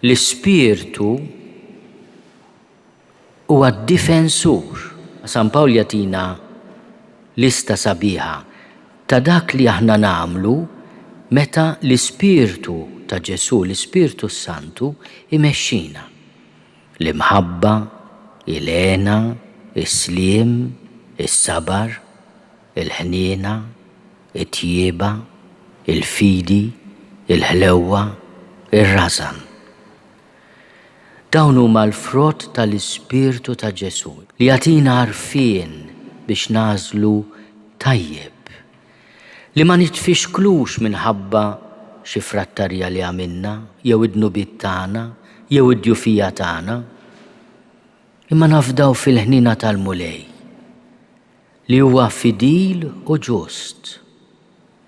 L-Ispirtu huwa d-difensur. San Pawl jagħtina lista sabiħa ta' dak li aħna nagħmlu meta l-Ispirtu ta' Ġesù, l-Ispirtu s-Santu, imexxina. L-imħabba, il-hena, is-sliem, is-sabar, il-ħniena, it-tjieba, il-fidi, il-ħlewwa, ir-rażan. Dawn huma l-frott tal-Ispirtu ta' Ġesù li jagħtina għarfien biex nagħżlu tajjeb, li ma nitfixklux minħabba xi frattarja li għamilna jew id-dnubiet tagħna jew id-djufija tagħna, imma nafdaw fil-ħniena tal-Mulej li huwa fidil u ġust.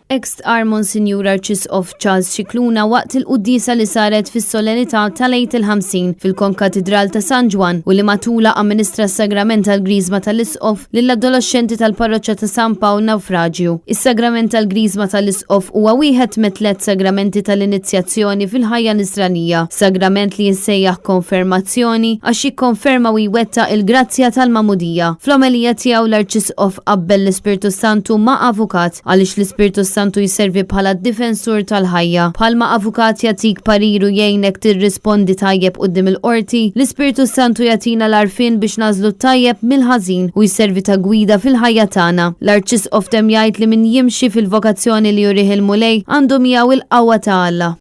Hekk stqarr Monsinjur Arċisqof Charles Scicluna waqt il-quddiesa li saret fis-solennità tal-Għid il-50 fil-Konkatidral ta' San Ġwann u li matulha amministra s-Sagrament tal-Griżma tal-Isqof lill-adoloxxenti tal-Parroċċa ta' San Pawl Nawfraġju. Is-Sagrament tal-Griżma tal-Isqof huwa wieħed mit-tlett sagramenti tal-inizjazzjoni fil-ħajja Nisranija, sagrament li jissejjaħ konfermazzjoni għax jikkonferma u jwettaq il-grazzja tal-Magħmudija. Fl-omelija tiegħu l-Arċisqof qabbel l-Ispirtu s-Santu ma' avukat Għaliex l-Ispirtu s-Santu jservi bħala d-difensur tal-ħajja. Bħalma avukat jagħtik parir u jgħinek tirrispondi tajjeb quddiem il-qorti, l-Ispirtu s-Santu jagħtina l-għarfien biex nagħżlu t-tajjeb mill-ħażin u jservi ta' gwida fil-ħajja tagħna. L-Arċisqof temm jgħid li min jimxi fil-vokazzjoni li jurih il-Mulej għandu miegħu il-qawwa ta' Alla.